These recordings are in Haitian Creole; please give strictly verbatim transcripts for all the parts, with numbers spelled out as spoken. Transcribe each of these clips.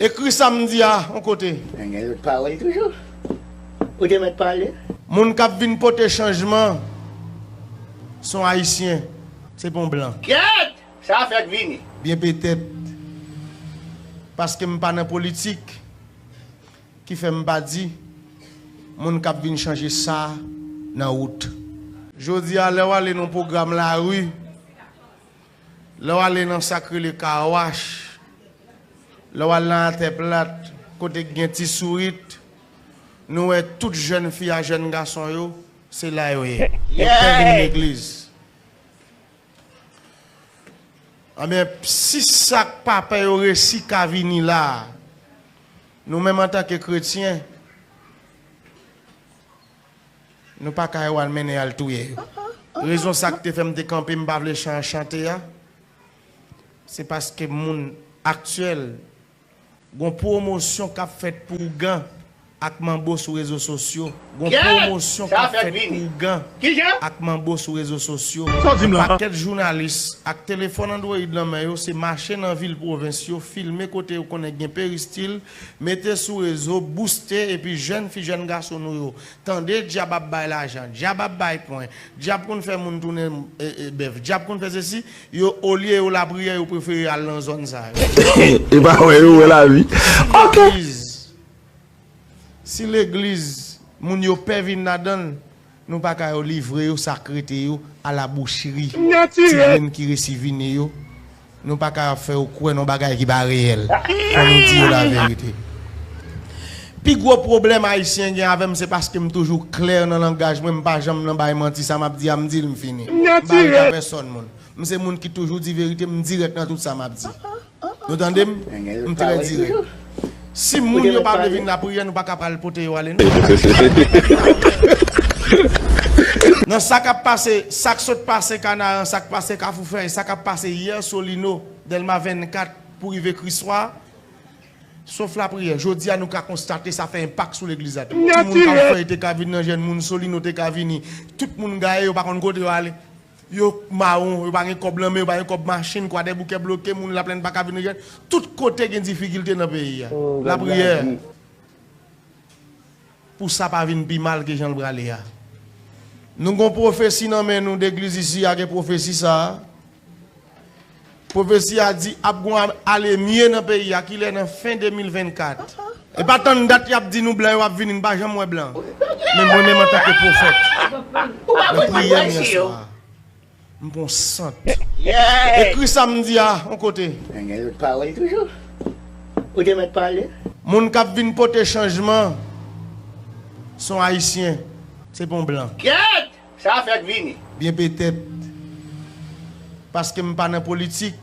Ekri sa m di a yon kote. Men gen lòt pawòl toujou. Ou te mèt pale. Moun k ap vin pote chanjman, se yon Ayisyen, se pa yon blan. Kèt! Sa fèk vini. Byen petèt, paske m pa nan politik, ki fè m pa di, moun k ap vin chanje sa nan wout. Jodi a, lè w ale nan pwogram lari, lè w ale nan sa k rele kawach, lè w al nan Atè Plat, kote k gen ti sourit, nou wè tout jèn fi a jèn gason yo, se la yo ye. Yo pè vin legliz. Anben, si sa k pa pè yo resi ka vini la, nou menm antanke kretyen, nou pa ka yo al mennen al touye yo. Rezon sa k te fè m te kanpe, m pa vle chan-, chante a, se paske moun aktyèl, gon pwomosyon k ap fèt pou ougan ak manbo sou rezo sosyo. Gon pwomosyon k ap fèt pou ougan ak manbo sou rezo sosyo. Pakèt jounalis ak telefòn Android nan men yo, se mache nan vil pwovens yo, filme kote yo konnen gen peristil, mete sou rezo, bouste, epi jèn fi, jèn gason nou yo tande dyab ap bay lajan, dyab ap bay pwen, dyab konn fè moun tounen, e, e, bèf, dyab konn fè sesi, yo, olye yo lapriyè, yo prefere al nan zòn sa yo. E pa wè yo wè lavi. Ok. Legliz, si legliz, moun yo pè vin ladan l, nou pa ka yo livre yo, sa k rete yo, a la boucherie. Ti grenn ki resi vini yo, nou pa ka ap fè yo kwè nan bagay ki pa reyèl. Fò nou di yo laverite. Pi gwo pwoblèm Ayisyen gen avè m, se paske m toujou klè nan langaj mwen, m pa janm nan bay manti, sa m ap di a, m di l, m fini. M pa ret a pèsòn moun. M se moun ki toujou di verite, m dirèk nan tout sa m ap di. Nou tande m? M trè dirèk. Si moun yo pa vle vin lapriyè, nou pa ka pral pote yo ale, non. Nan sa k ap pase, sa k sot pase Kanaran, sa k pase Kafou Fèy, sa k ap pase yè Solino, Dèlma vennkat, pou rive Kriswa, sof lapriyè. Jodi a, nou ka konstate sa fè enpak sou legliz la tou. Ti moun k ap fè, te ka vin nan jèn moun, Solino te ka vini. Tout moun gaye, yo pa konn kote yo ale. Yo mawon, yo pa gen kòb nan men, yo pa gen kòb machin, Kwadèboukè bloke, moun Laplèn pa ka vin nan jèn. Tout kote gen difikilte nan peyi a. Lapriyè. Pou sa pa vin pi mal ke jan l prale a. Nou gon pwofesi nan men nou, legliz isi a gen pwofesi sa a. Pwofesi a di ap gon ale mye nan peyi a, kilè nan fen de mil vennkat. E pa tann dat y ap di nou blan yo ap vini, n pa janm wè blan. Men mwen menm antanke pwofèt, nan priyè m yè swa, m pran sant. Ekri sa m di a yon kote. Men gen lòt pawòl toujou. Ou te mèt pale. Moun k ap vin pote chanjman, se yon Ayisyen, se pa yon blan. Kèt! Sa fèk vini. Byen petèt, paske m pa nan politik,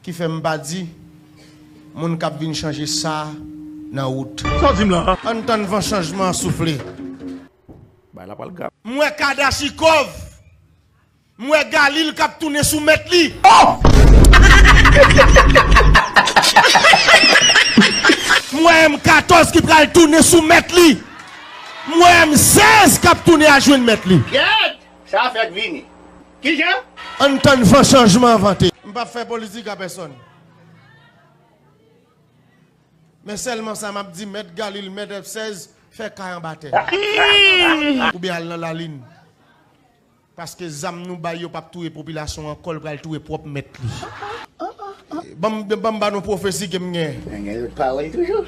ki fè m pa di, moun k ap vin chanje sa nan wout. Sa w di m la? Ann tann van chanjman an soufle. Bagay la pral grav. M wè Kadachikòv. M wè Galil k ap tounen sou mèt li. Oh! M wè M katòz ki pral tounen sou mèt li. M wè M sèz k ap tounen al jwenn mèt li. Kèt! Sa fèk vini. Kijan? Ann tann van chanjman an vante. M p ap fè politik a pèsòn. Men sèlman sa m ap di, mèt Galil, mèt M sèz, fè kay anba tè. Oubyen al nan lalin. Paske zam nou bay yo p ap touye popilasyon an ankò, l pral touye pwòp mèt li. Ban m, ban m ba nou pwofesi ke m gen. Men gen lòt pawòl toujou.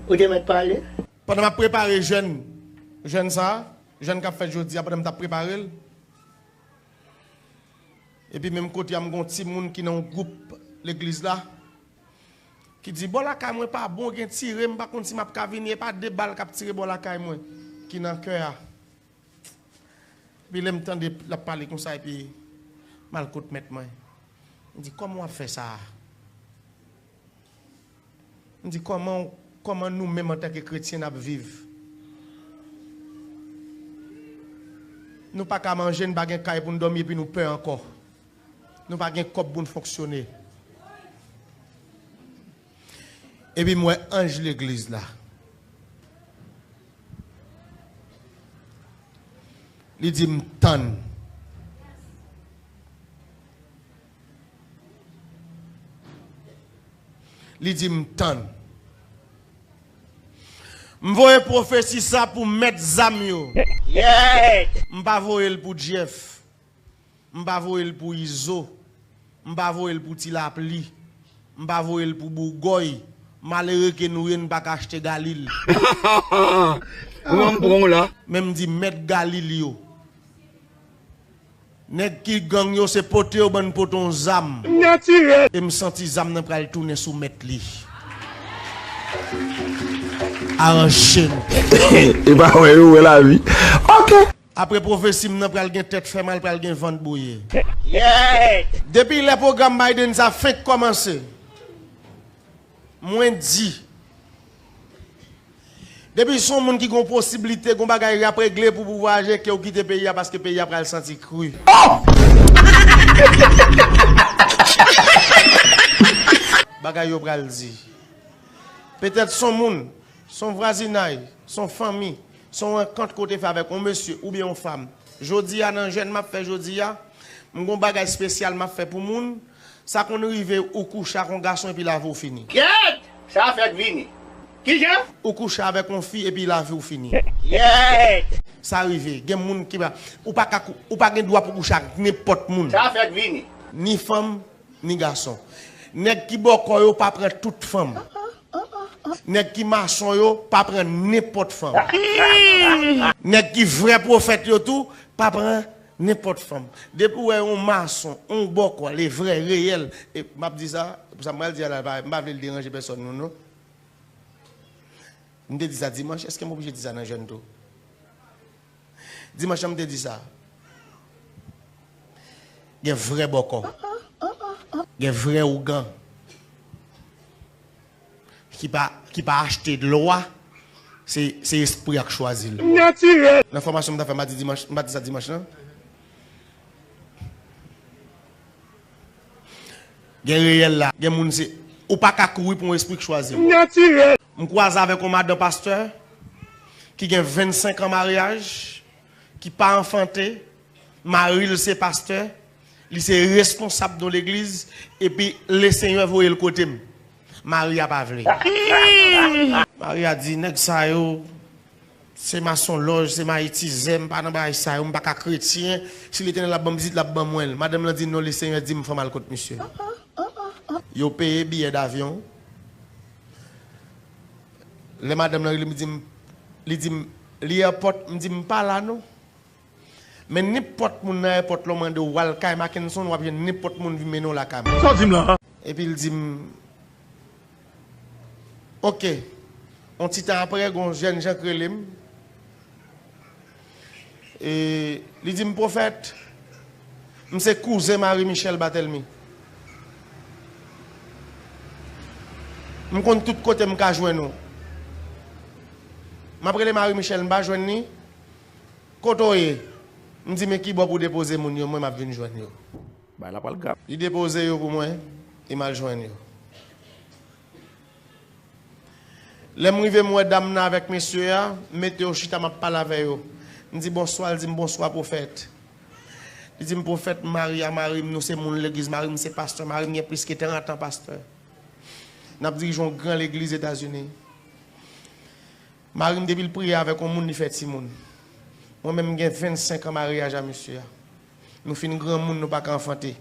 Ou te mèt pale. Pandan m ap prepare jèn, jèn sa a, jèn k ap fèt jodi a, pandan m t ap prepare l, epi menm kote a, m gon timoun ki nan yon gwoup legliz la, ki di, "Bò lakay mwen pa bon, gen tire, m pa konn si m ap ka vini, e pa de bal k ap tire bò lakay mwen, ki nan kè a." Epi lè m tande l ap pale konsa, epi m al kot mèt mwen. M di, "Kòman w ap fè sa a?" M di, "Kòman, kòman nou menm antanke kretyen n ap viv? Nou pa ka manje, n pa gen kay pou n dòmi, epi nou pè ankò. Nou pa gen kòb pou n fonksyone." Epi m wè anj legliz la. Li di m, "Tann." Li di m, "Tann. M voye pwofesi sa pou mèt zam yo. M pa voye l pou Jeff. M pa voye l pou Izo. M pa voye l pou Ti Lapli. M pa voye l pou Bougòy. Malere ke nou ye, n pa ka achte Galil." Ou wè m pran w la? Men m di, "Mèt Galil yo. Nèg ki gang yo, se pote yo ban n pote yon zam." Natirèl. E m santi zam nan pral tounen sou mèt li. Aranje nou. E pa wè yo wè lavi. Ok. Apre pwofesi m nan, pral gen tèt fè mal, pral gen vant bouye. Depi lè pwogram Biden sa fenk kòmanse, mwen di, depi se yon moun ki gen yon posiblite, gen yon bagay y ap regle pou pouvwa aje, ke w kite peyi a, paske peyi a pral santi kri. Bagay yo pral di. Petèt se yon moun, se yon vwazinay, se yon fanmi, se yon rankant ke w te fè avèk yon mesye oubyen yon fanm. Jodi a, nan jèn m ap fè jodi a, m gen yon bagay espesyal m ap fè pou moun. Sa konn rive ou kouche ak yon gason epi lavi w fini. Kèt! Sa fèk vini. Kijan? Ou kouche avèk yon fi epi lavi w fini. Kèt! Sa rive. Gen moun ki pa, ou pa ka kou-, ou pa gen dwa pou kouche ak nenpòt moun. Sa fèk vini. Ni fanm, ni gason. Nèg ki bòkò yo pa pran tout fanm. Nèg ki mason yo pa pran nenpòt fanm. Nèg ki vrè pwofèt yo tou pa pran nenpòt fanm. Depi w wè yon mason, yon bòkò, le vrè, reyèl, e m ap di sa, pou sa m pral di a la, m pa vle l deranje pèsòn nou, non. M te di sa dimanch, èske m oblije di sa nan jèn tou? Dimanch lan m te di sa. Gen vrè bòkò. Gen vrè ougan. Ki pa, ki pa achte lwa, se, se espri a k chwazi l. Natirèl. Nan fòmasyon m ta fè, m pa di dimanch, m pa di sa dimanch lan. Gen reyèl la. Gen moun se, ou pa ka kouri pou yon espri k chwazi w. Natirèl. M kwaze avèk yon madan pastè ki gen vennsenk an maryaj, ki pa anfante, mari l se pastè, li se responsab yon legliz, epi Lesenyè voye l kote m. Mari a pa vle. Mari a di, "Nèg sa yo, se masonlòj, se mayitizè, m pa nan bagay sa yo, m pa ka kretyen. Si Letènèl ap ban m vizit, l ap ban mwen l." Madanm lan di, "Non, Lesenyè di m fò m al kot misye." Yo peye biyè davyon. Lè madanm lan rele m, li di m, li di m, "Li èpòt?" M di, "M pa la non." Men nenpòt moun nan èpòt la, w mande w al kay Mackenson, w ap jwenn nenpòt moun vin mennen w lakay mwen. Sa w di m la? Epi l di m, "Ok." Yon ti tan apre, gen yon jèn jan k rele m. E, li di m, "Pwofèt, m se kouzen Marie Michelle Barthélemy. M konn tout kote m ka jwenn ou. M ap rele Marie Michelle, m pa jwenn li. Kote w ye?" M di, "Men kibò pou depoze moun yo, mwen m ap vin jwenn yo." Bay la pral grav. Li depoze yo pou mwen, e m al jwenn yo. Lè m rive, m wè dam nan avèk mesye a, m mete yo chita, m ap pale avè yo. M di, "Bonswa," l di m, "Bonswa, pwofèt." Li di m, "Pwofèt, mari a mari m, nou se moun legliz, mari m se pastè, mari m gen plis ke trant an pastè. N ap dirije yon gran legliz Etazini. Mari m, depi l priye avèk yon moun, li fè timoun. Mwen menm, m gen vennsenk an maryaj a mesye a. Nou fin granmoun, nou pa ka anfante.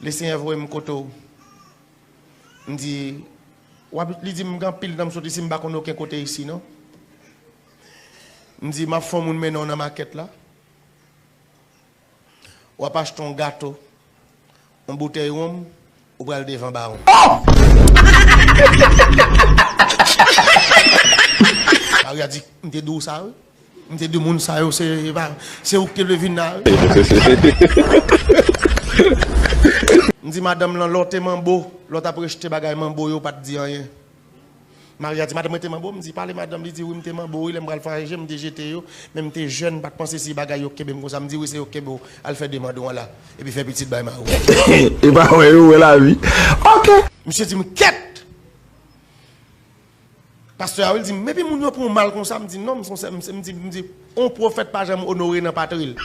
Lesenyè voye m kote w." M di, "W ap," li di m, "Gen anpil tan m sot isi, m pa konn okenn kote isi non." M di, "M ap fè yon moun mennen w nan makèt la. W ap achte yon gato, yon boutèy wonm, ou pral devan bawon." Mari a di, "M te di w sa wi. M te di moun sa yo se, se pa, se ou ki te vle vin la wi." M di madanm lan, "Lè w te manbo, lè w t ap rejte bagay manbo yo, w pa t di anyen." Mari a di, "Madanm, mwen te manbo?" M di, "Pale madanm." Li di, "Wi, m te manbo wi, lè m pral vwayaje, m te jete yo, men m te jèn, m pa t panse si bagay yo kenbe m konsa." M di, "Wi, se yo k kenbe w. Al fè demann ou an la, epi fè pitit bay mari w." E pa wè yo wè lavi. Ok. Misye di m, "Kèt!" Pastè a, wi, l di m, "Epi moun yo pran w mal konsa?" M di, "Non, m se yon sè," m di, m di, "Yon pwofèt pa janm onore nan patri l."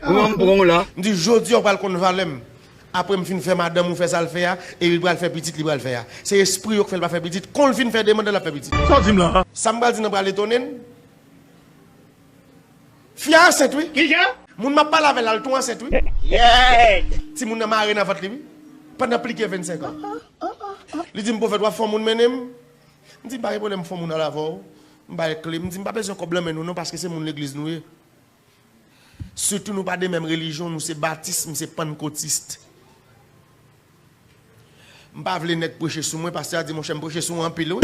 Ou wè m pran w la. M di, "Jodi a, w pral konn valè m." Apre m fin fè madanm ou fè sa l fè a, e li pral fè pitit li pral fè a. Se espri yo k fè l pa fè pitit. Kon l fin fè demann l ap fè pitit. Sa w di m la? Sa m pral di nan pral etone n. Fi a ansent wi. Kijan? Moun m ap pale avè l la, l tou ansent wi. Yèt! Timoun nan mare nan vant li wi. Pandan plis ke vennsenk an. Li di m, pwofèt, w ap fè yon moun mennen m? M di, m pa gen pwoblèm, m fè yon moun al avè w. M ba l kle. M di, m pa bezwen kòb nan men nou non, paske se moun legliz nou ye. Sitou nou pa de menm relijyon, nou se batis, m se pannkotis. M pa vle nèg preche sou mwen, pastè a di, monchè, m preche sou ou anpil wi.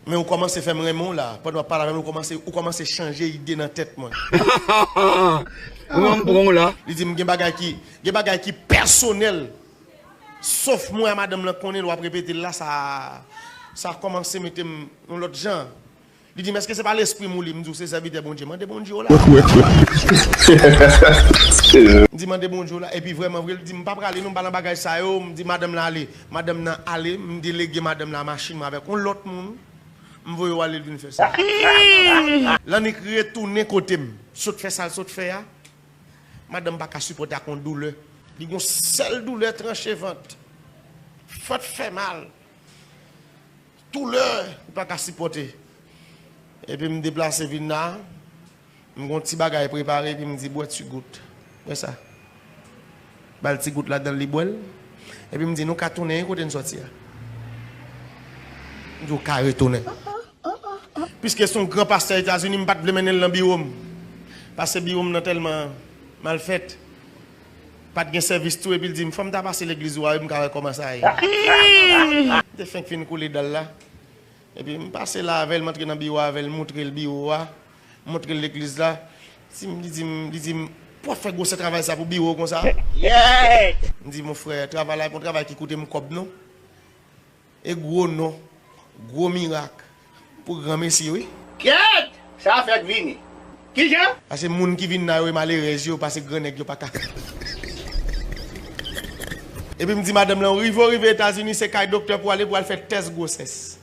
Men ou kòmanse fè m renmen w la, pandan w ap pale avè m, ou kòmanse, ou kòmanse chanje ide nan tèt mwen. Ou wè m pran w la. Li di m gen bagay ki, gen bagay ki pèsonèl. Sof mwen a madanm lan konnen l, w ap repete l la, sa, sa kòmanse mete m yon lòt jan. Li di m, èske se pa lespri m ou li? M di w se sèvitè Bondye. Mande Bondye w la. M di mande Bondye w la. Epi vrèman vre, li di m pa prale non, m pa nan bagay sa yo. M di madanm lan ale. Madanm nan ale, m delege madanm lan machin mwen avèk yon lòt moun. M voye w ale, l vin fè sa. Lannik retounen kote m. Sot fè sa l sot fè a. Madanm pa ka sipòte ak yon doulè. Li gon sèl doulè, tranche vant. Vant fè mal. Doulè, li pa ka sipòte. Epi m deplase vin la, m gon ti bagay prepare, epi m di, bwè ti gout. Wè sa. Ba l ti gout ladan l, li bwè l. Epi m di, nou ka tounen wi kote n sòti a. M di, ou ka retounen. Piske se yon gran pastè Etazini, m pa t vle mennen l nan biwo m. Pase biwo m nan tèlman mal fèt. Pa t gen sèvis tou, epi l di m, fò m ta pase legliz ou a wi, m ka wè kòman sa ye. M te fenk fin koule dan l la. Epi m pase la avè l, m antre nan biwo avè l, m montre l biwo a, m montre l legliz la. Li di m, li di m, li di m, pou w ap fè gwosè travay sa pou biwo w konsa? Yèt! M di, mon frè, travay la e pa yon travay ki koute m kòb non. E gwo non, gwo mirak pou granmesi wi. Kèt! Sa fèk vini. Kijan? Pase moun ki vin la yo e malerèz yo, pase gran nèg yo pa ka. Epi m di madanm lan, rive w rive Etazini, se kay doktè pou w ale, pou w al fè tès gwosès.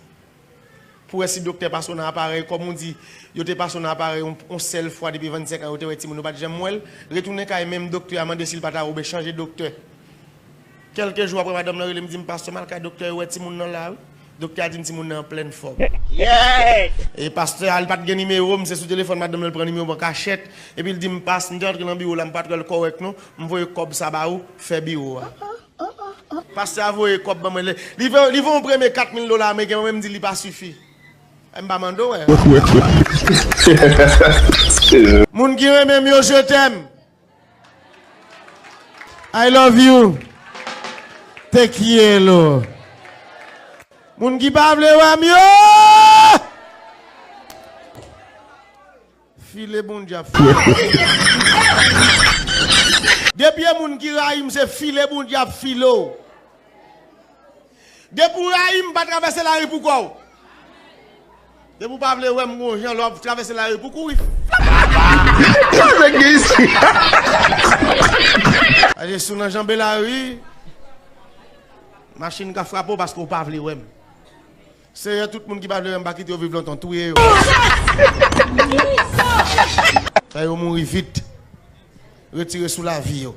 Pou w wè si doktè pase w nan aparèy, kòm ou di, yo te pase w nan aparèy yon, yon sèl fwa depi vennsenk an, yo te wè timoun, yo pa t janm wè l. Retounen kay menm doktè a, mande si l pa ta oubyen chanje doktè. Kèlke jou apre, madanm nan rele m, di m, pastè, m al kay doktè, yo wè timoun nan la wi. Doktè a di m timoun nan an plèn fòm. Yèt! E pastè a, li pa t gen nimewo m, se sou telefòn madanm nan l pran nimewo m an kachèt. Epi l di m, pastè, m te antre nan biwo la, m pa t wè l kòrèk non. M voye kòb sa ba ou, fè biwo a. Pastè a voye kòb ban mwen. Li, li voye, li voye yon premye kat mil dola ameriken, mwen menm m di li pa sifi. M pa mande w, wè. Moun ki renmen m yo, je t'aime. I love you. Te kiyelo. Moun ki pa vle wè m yo. File Bondye ap file. Depi e moun ki rayi m, se file Bondye ap file w. Depi w rayi m, pa travèse lari pou kò w. Depi w pa vle wè m gon jan lè w ap travèse lari pou kouri. Sa nèg gen isi? Pase si w nan janbe lari, machin ka frape w paske w pa vle wè m. Seyè, tout moun ki pa vle wè m, pa kite yo viv lontan, touye yo. Fè yo mouri vit. Retire sou lavi yo.